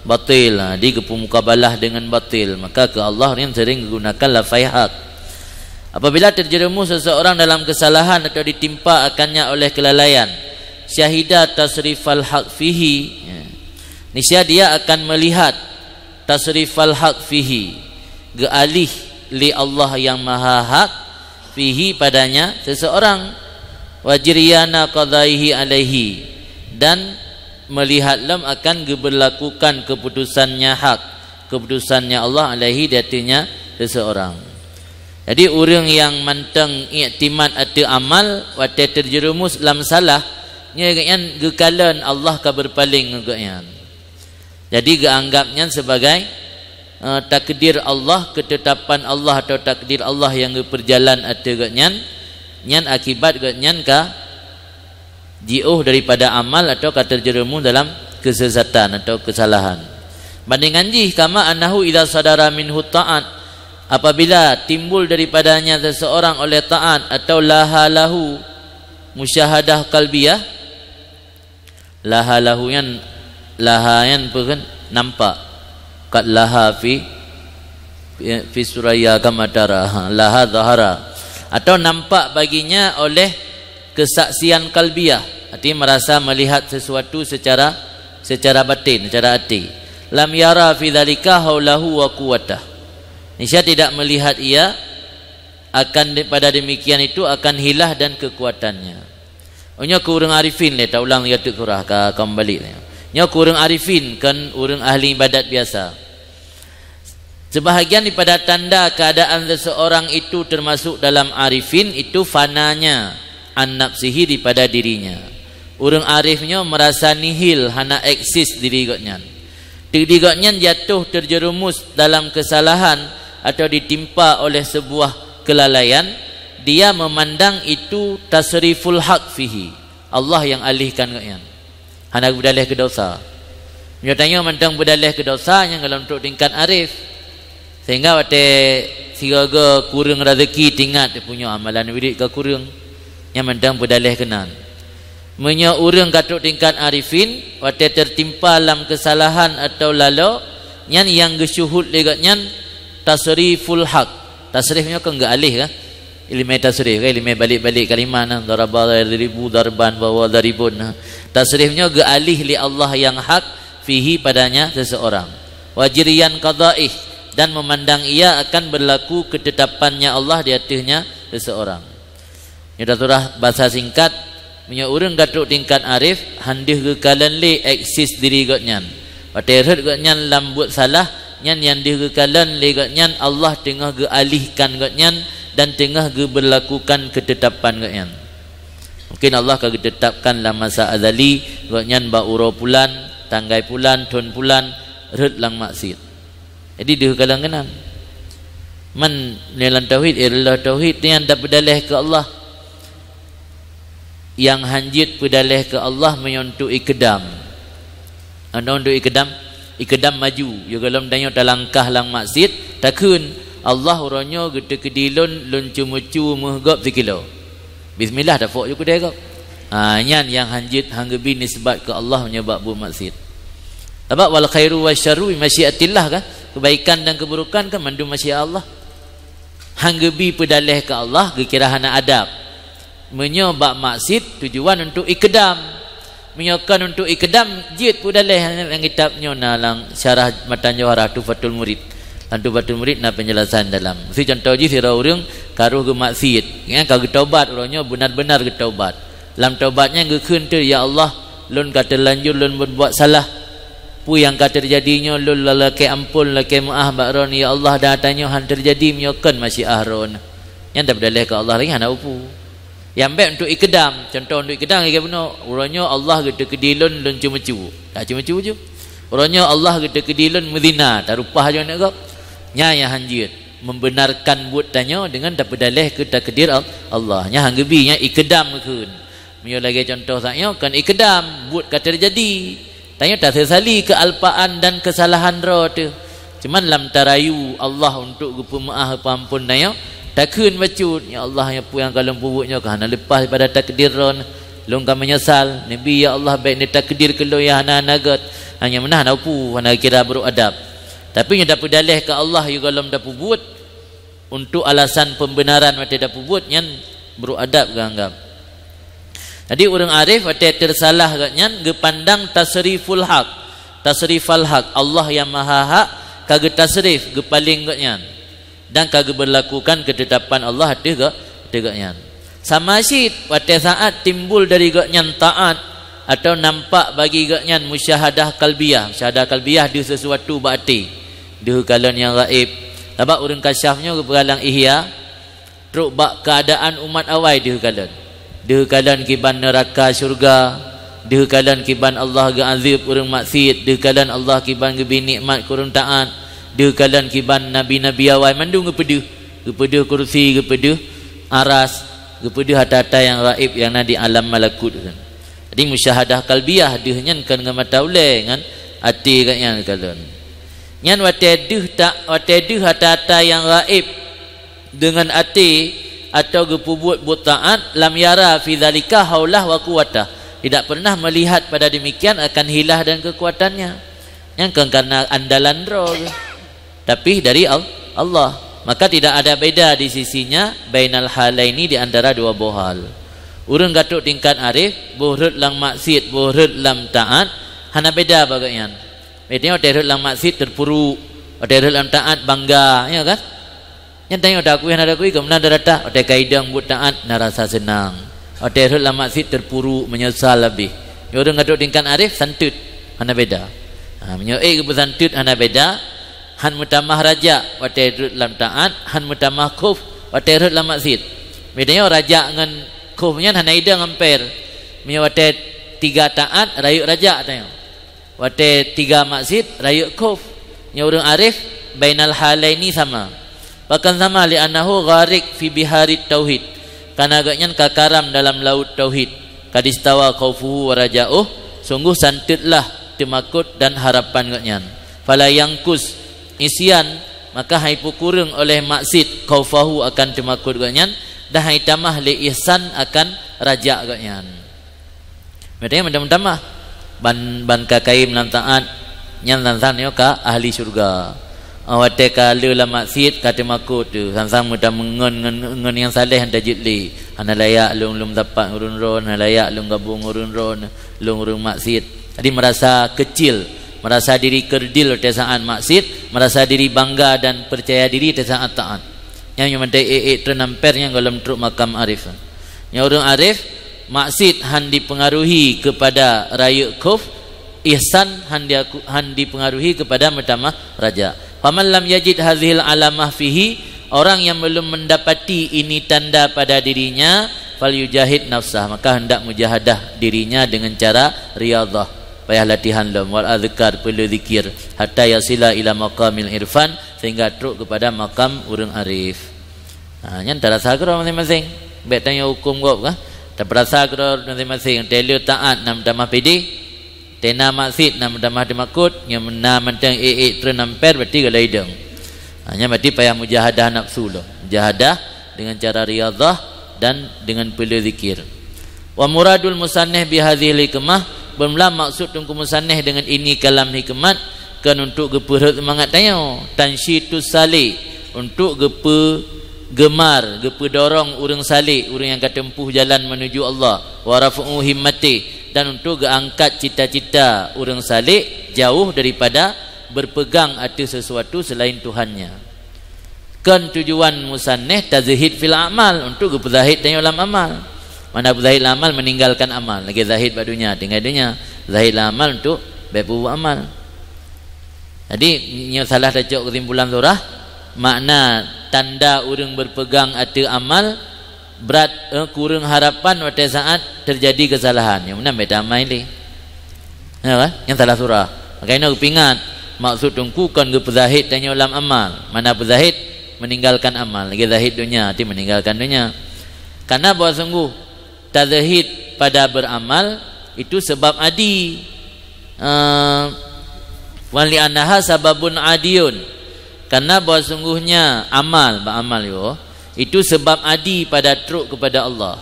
batil. Ha, di geupeumukabalah dengan batil, maka keu Allah nyan sering gunakan lafai hak. Apabila terjerumus seseorang dalam kesalahan atau ditimpa akannya oleh kelalaian, syahida tasrifal haq fihi, ya, niscaya dia akan melihat tasrifal haq fihi, geualih lé Allah yang maha hak, fihi padanya seseorang, wa jriyana qadaihi alaihi, dan melihat lom akan geuberlakukan keputusannya hak, keputusannya Allah alaihi di ateuehnya seseorang. Jadi ureuëng nyang mantong iktimat ateueh amal watée terjerumus lam salah, nyoe geuhnyan geukalon Allah ka berpaling ngon geuhnyan. Jadi geuanggap nyan sebagai, eh, takdir Allah, ketetapan Allah atau takdir Allah nyang geupeujalan ateueh geuhnyan, nyan akibat geuhnyan ka jiôh daripada amal atau ka terjerumus dalam kesesatan atau kesalahan. Bandingan jih, kama annahu idza sadara minhu ta'at, apabila timbul daripadanya seseorang oleh taat atau laha lahu musyahadah qalbiyah, laha lahu nyan, laha nyan peue kheun? Nampak. Qad laha fi, fi, fi suraya kama tara. Ha, laha zahara. Atau nampak baginya oleh kesaksian kalbiyah, artinya merasa melihat sesuatu secara, secara batin, secara hati. Lam yara fi dzalika haulahu wa quwwatah. Niscaya tidak melihat ia akan de-, pada demikian itu akan hilah dan kekuatannya. Nyoe keu ureuëng arifin lé, taulang lagée teuk surah ka, ka meubalek. Nyoe keu ureuëng arifin, kon ureuëng ahli ibadat biasa. Sebahagian daripada tanda keadaan seseorang itu termasuk dalam arifin, itu fananya an nafsihi, daripada dirinya. Ureuëng arif nyoe merasa nihil, hana eksis diri gobnyan. Teuk di gobnyan jatuh terjerumus dalam kesalahan atau ditimpa oleh sebuah kelalaian, dia memandang itu tasriful haq fihi, Allah yang alihkan gobnyan. Hana geupeudaleh keu dosa. Meunyoe tanyoe mantong peudaleh keu dosa, nyang golom trok tingkat arif. Sehingga watée sigoe-goe kureueng rezeki, teuingat punya amalan wirid ka kureueng, nyan mantong peudaleh keunan. Meunyoe ureuëng ka trok tingkat arifin, watée tertimpa lam kesalahan atau lalo, nyan nyang geusyuhud lé gobnyan tasriful haq. Tasrif nyoe kon geualih ka. Ileumé tasrif ka, ileumé balek-balek kalimah na, daraba yadribu darban bahwa daribun. Tasrif nyoe geualih lé Allah yang hak fihi, padanya seseorang. Wa jriyan qadaih, dan memandang ia akan berlaku ketetapannya Allah di ateuhnya seseorang. Nyoe tasurah basa singkat, meunyoe ureuëng ka trok tingkat arif, han deuh geukalon lé eksis diri gobnyan. Watée rhot gobnyan lam buet salah, nyan nyang deuh geukalon lé gobnyan Allah teungoh geualihkan gobnyan dan teungoh geuberlakukan ketetapan gobnyan. Mungkin Allah ka geutetapkan lam masa azali, gobnyan bak uroe pulan, tanggai pulan, thon pulan, rhot lam maksiet. Jadi deuh kalon keunan. Man nyoe lam tauhid, eh, lam tauhid nyan tapeudaleh keu Allah. Nyang han jeuet peudaleh keu Allah meunyoe untuk ikdam. Anu untuk ikdam, ikdam maju. Yo golom tanyoe talangkah lam maksiet, takheun, "Allah, uroe nyoe geuteukeudi lôn, lôn ceumeucue meuh gob sikilo." Bismillah, tapok ju keudée gob. Ha, nyan nyang han jeuet, han geubi nisbat keu Allah meunyoe bak buet maksiet. Sabab wal khairu wasyarru bi masyiatillah kan? Kebaikan dan keburukan kan mandum masyiat Allah. Han geubi peudaleh keu Allah, geukira hana adab. Meunyoe bak maksiet, tujuan untuk ikdam. Meunyoe kon untuk ikdam, jeuet peudaleh. Lam kitab nyoe na lam syarah Matan Jauharah Tuhfatul Murid. Lam Tuhfatul Murid na penjelasan dalam. Si contoh jih sidroe ureuëng ka roh geumaksiet, ya, ka geutobat, uroe nyoe benar-benar geutobat. Lam tobat nyan geukheun teuk, "Ya Allah, lôn ka teulanjur lôn berbuat salah. Peue nyang ka teujadi nyoe lôn lakée amphon, lakée meuáh bak droen, ya Allah, dan ata nyoe han teujadi meunyoe kon masyiah droen." Nyan tapeudaleh keu Allah lagée hana upu. Nyang bék untuk ikdam, contoh untuk ikdam lagée bunoe, "Uroe nyoe Allah geuteukeudi lôn, lôn ceumeucue." Ka ceumeucue ju. "Uroe nyoe Allah geuteukeudi lôn meuzina," tarupah ju aneuk gob. Nyan nyang han jeuet, membenarkan buet tanyoe dengan tapeudaleh keu takdir Al-, Allah. Nyan han geubi, nyan ikdam geukheun. Meunyoe lagée contoh saat nyoe, kon ikdam, buet ka teujadi. Tanyoe tasesali keualpaan dan keusalahan droe teuh. Cuman lam tarayu Allah untuk geupeumeuáh geupeuamphon tanyoe, takheun bacut, "Ya Allah, nyoe peue nyang ka lôn peubuet nyoe ka hana leupah daripada takdir droen. Lôn ka meunyeusal, neubi ya Allah bék neutakdir keu lôn nyang hana-hana gét." Hanya meunan hana upu, hana kira brok adab. Tapi nyoe tapeudaleh keu Allah, yue golom tapeubuet, untuk alasan pembenaran watée tapeubuet nyan brok adab geuanggab. Jadi ureuëng arif watée teusalah gobnyan geupandang tasriful haq, tasrifal haq, Allah nyang maha hak ka geutasrif, geupaleng gobnyan, dan ka geuberlakukan ketetapan Allah ateueh go-, ateueh gobnyan. Sama cit watée saat timbul dari gobnyan taát atau nampak bagi gobnyan musyahadah kalbiyah. Musyahadah kalbiyah deuh sesuatu bak até, deuh kalon nyang gaéb. Sabab ureuëng kasyaf nyoe geupeugah lam Ihya, trok bak keuadaan umat awai deuh kalon. Deuh kalon kiban neuraka syeuruga, deuh kalon kiban Allah geuazeueb ureuëng maksiet, deuh kalon Allah kiban geubri nikmat keu ureuëng taát, deuh kalon kiban nabi-nabi awai mandum geupeudeuh, geupeudeuh kursi, geupeudeuh aras, geupeudeuh ata-ata nyang gaéb nyang na di alam malakut. Jadi musyahadah kalbiyah deuh nyan kon ngon mata ulée, ngon até gobnyan kalon. Nyan watée deuh ta-, watée deuh ata-ata nyang gaéb deungon até atau geupeubuet buet taát, lam yara fi dzalika haulah wa quwwatah, tidak pernah melihat pada demikian akan hilah dan kekuatannya. Nyan kon karena andalan droe, tapi dari Al-, Allah. Maka tidak ada beda di sisinya bainal halaini, di antara dua boh hal. Ureuëng ka trok tingkat arif, boh rhot lam maksiet, boh rhot lam taát, hana beda bak gobnyan. Maksudnya watée rhot lam maksiet teupuruk, watée rhot lam taát bangga, ya kan? Nyan tanyoe taakui hana taakui, keu meunan ata-ata, watée ka idong buet taát na rasa seunang. Watée rhot lam maksiet teupuruk, meunyeusal habéh. Nyoe ureuëng ka trok tingkat arif, santeut, hana beda. Ha, meunyoe ék geupeusanteut, hana beda. Han meutamah rajak watée rhot lam taát, han meutamah khof watée rhot lam maksiet. Beda nyoe rajak ngon khof nyan hana idong amper. Meunyoe watée tiga taát, rayeuk rajak tanyoe. Watée tiga maksiet, rayeuk khof. Nyoe ureuëng arif, bainal halaini sama. Pakon sama? Li'annahu ghariq fi biharit tauhid. Karena gobnyan ka karam dalam laut tauhid. Qad istawa khaufuhu wa raja'uh, sungguh santeutlah teumakot dan harapan gobnyan. Fala yanqus isyan, maka han ipeukureueng oleh maksiet khaufahu akan teumakot gobnyan, dan han itamah lé ihsan akan rajak gobnyan. Maksudnya meutamah-tamah. Ban, ban ka kayém lam taát, nyan sang-sang nyoe ka ahli syurga. Ah, watée ka le lam maksiet, ka teumakot tu, sang-sang meutamah ngon, ngon, ngon nyang saleh han tajeuet lé. Hana layak lôn, lôn meusapat ngon ureuëng droe, hana layak lôn gabong ngon ureuëng droe, lôn ureuëng maksiet. Jadi merasa kecil, merasa diri kerdil watée saat maksiet, merasa diri bangga dan percaya diri watée saat taát. Nyang nyoe mantong ék-ék treun amper nyang gohlom trok makam arif. Nyang ureuëng arif, maksiet han dipengaruhi kepada rayeuk khof, ihsan han diaku, han dipengaruhi kepada meutamah rajak. Faman lam yajid hazihil alamah fihi, orang yang belum mendapati ini tanda pada dirinya, falyujahid nafsah, maka hendak mujahadah dirinya dengan cara riyadhah. Payah latihan lom, wal azkar, peuleueh zikir, hatta yasila ila maqamil irfan, sehingga trok kepada makam ureuëng arif. Ha, nyan tarasa keudroe maséng-maséng. Bék tanyoe huköm gob kah? Tapeurasa keudroe maséng-maséng. Tée le taát na meutamah pidéh, tée na maksiet na meutamah teumakot, nyoe na mantong ék-ék treun amper, berarti gohlom idong. Ha, nyan berarti payah mujahadah nafsu lom. Mujahadah dengan cara riyadhah dan dengan peuleueh zikir. Wa muradul musannif bihadzihil hikmah, beumeulam maksud Teungku Musannif dengan ini kalam hikmat, kon untuk geupeurhot seumangat tanyoe, tansyitus salik, untuk geupeugemar, geupeudorong ureuëng salik, ureuëng nyang ka teumpuh jalan menuju Allah, wa raf'u himmati, dan untuk geuangkat cita-cita ureuëng salik jauh daripada berpegang ateueh sesuatu selain Tuhannya. Kon tujuan musannif tazhid fil a'mal, untuk geupeuzahid tanyoe lam amal. Mana peuzahid lam amal? Meninggalkan amal. Lagée zahid bak donya, tinggai donya. Zahid lam amal untuk bék peubuet amal. Jadi, nyoe salah tacok keusimpulan surah, makna tanda ureuëng berpegang ateueh amal, brat, eh, kureueng harapan watée saat teujadi keusalahan. Nyang meunan bék tamai lé. Ya kan? Nyang salah surah. Maka inoe geupeuingat, maksud Teungku kon geupeuzahid tanyoe lam amal. Mana peuzahid? Meninggalkan amal. Lagée zahid donya, arti meninggalkan donya. Karena bahwa sungguh tazahid pada beramal itu sebab adi. Eh, wa li'annaha sababun adiyun. Karena bahwa sungguhnya amal, beramal yo, itu sebab adi pada trok kepada Allah.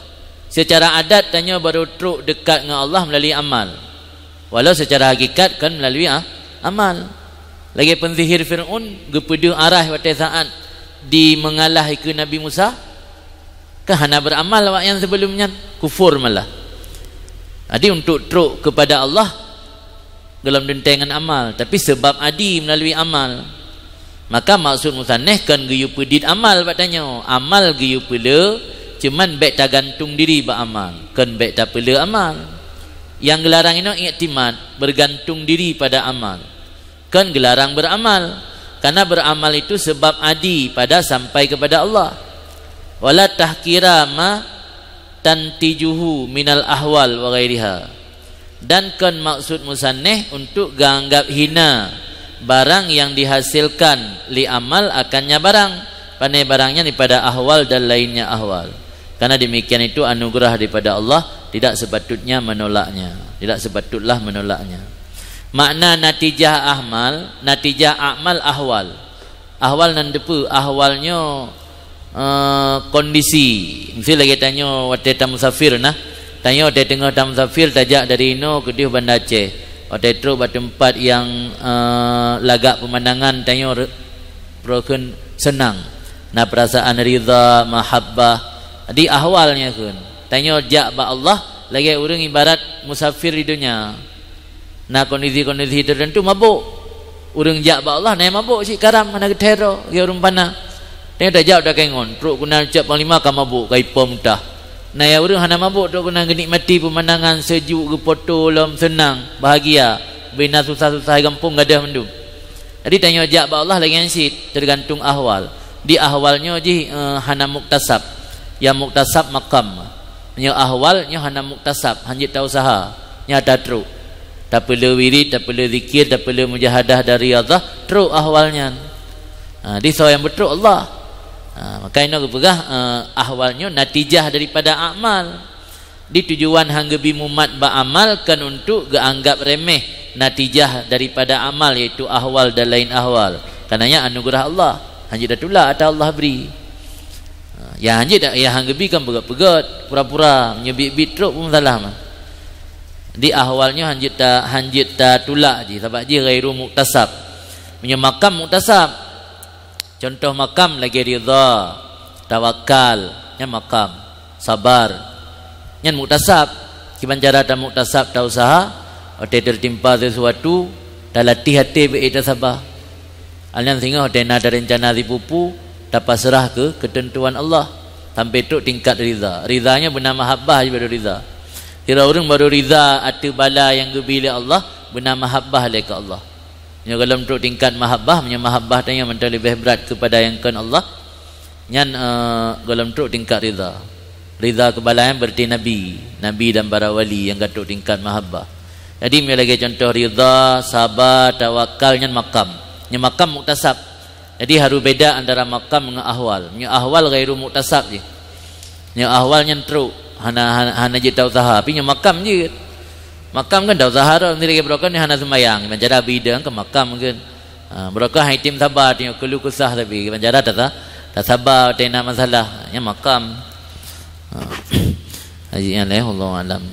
Secara adat tanyoe baru trok dekat ngon Allah melalui amal. Walau secara hakikat kan melalui a-, amal. Lagée peusihir Fir'aun geupeudeuh arah watée saat di meungalah ikeue Nabi Musa, kan hana beramal awaknyan sebelum nyan, kufur malah. Jadi untuk trok kepada Allah, gohlom teuntée ngon amal, tapi sebab adi melalui amal. Maka maksud musannif kon geuyue peudit amal bak tanyoe. Amal geuyue peuleueh, cuman bék tagantung diri bak amal, kon bék tapeuleueh amal. Nyang geularang inoe iktimat, bergantung diri pada amal. Kon geularang beramal, karena beramal itu sebab adi pada sampai kepada Allah. Wala tahkira ma tantijuhu minal ahwal wa ghairiha. Dan kon maksud musannif untuk geuanggap hina barang yang dihasilkan lé amal akannya barang, pane barang nyan daripada ahwal dan lainnya ahwal. Karena demikian itu anugerah daripada Allah, tidak sepatutnya menolaknya, tidak sepatutlah menolaknya. Makna natijah amal, natijah amal ahwal. Ahwal nan dipeue? Ahwal nyoe, eh, kondisi. Miseu lagée tanyoe watée tamusafir nah. Tanyoe watée teungoh tamusafir tajak dari inoe keudeh Banda Aceh. Watée trok bak teumpat nyang, eh, lagak peumandangan tanyoe re-, peurokon seunang. Na peurasaan ridha, mahabbah. Jadi ahwal nyan kheun. Tanyoe jak bak Allah lagée ureuëng ibarat musafir di donya. Na kondisi-kondisi teuteuntu mabök. Ureuëng jak bak Allah na nyang mabök cit karam, hana geuthèe droe, lagée ureuëng pana. Tanyoe tajak takengon, trok keunan cok panglima ka mabök, ka ipom tah. Na ya ureuëng hana mabök trok keunan geunikmati peumandangan sejuk, geupoto lom seunang, bahagia. Bina susah-susah gampông gadoh mandum. Jadi tanyoe jak bak Allah lagée nyan cit, teugantung ahwal. Di ahwal nyoe jih, eh, hana muktasab. Ya muktasab makam. Nyoe ahwal nyoe hana muktasab, hanjeuet ta-useuha. Nyoe ta trok. Tapeulé wirid, tapeulé zikir, tapeulé mujahadah dan riyadhah, trok ahwal nyan. Ha, di soe nyang beutrok Allah. Ha, maka inoe geupeugah, eh, ahwal nyoe natijah daripada amal. Di tujuan han geubi mumat bak amal kon untuk geuanggap remeh natijah daripada amal, yaitu ahwal dan lain ahwal. Kareuna nyan anugeurah Allah, hanjeuet tatulak ata Allah bri. Ha, ya hanjeuet, ya han geubi kan peugét-peugét, pura-pura, meunyoe biet-biet trok pun salah mah. Di ahwal nyoe hanjeuet ta, hanjeuet tatulak jih, sabab jih ghairu muktasab. Meunyoe makam muktasab, contoh makam lagée ridha, tawakal, nyan makam, sabar. Nyan muktasab. Kiban cara ta muktasab, ta-useuha, watée teutimpa sesuatu, talatih até bék tasaba. Alnyan singoh watée na tarencana sipupu, tapasrah keu keuteuntuan Allah, sampai trok tingkat ridha. Ridha nyan beuna mahabbah jih baru ridha. Sira ureuëng baru ridha ateueh bala nyang geubi lé Allah, beuna mahabbah lé keu Allah. Nyoe gohlom trok tingkat mahabbah, meunyoe mahabbah tanyoe mantong leubeh brat keupada nyang kon Allah, nyan, eh, gohlom trok tingkat ridha. Ridha keu bala nyan berarti nabi, nabi dan para wali nyang ka trok tingkat mahabbah. Jadi meunyoe lagée contoh ridha, saba, tawakal, nyan makam. Nyan makam muktasab. Jadi harus beda antara makam ngon ahwal. Meunyoe ahwal ghairu muktasab jih. Nyoe ahwal nyan trok, hana, hana, hana jeuet ta-useuha, tapi nyoe makam jeuet. Makam kan ta-useuha ro, sendiri lagée baroe kan hana seumayang, kiban cara bidang ke makam kan. Ha, baroe kan hai tem saba, tengok keuluh kesah tapi, kiban cara ta, tasaba watée na masalah, nyan makam. Ha. Haji nyan lé, wallahu alam.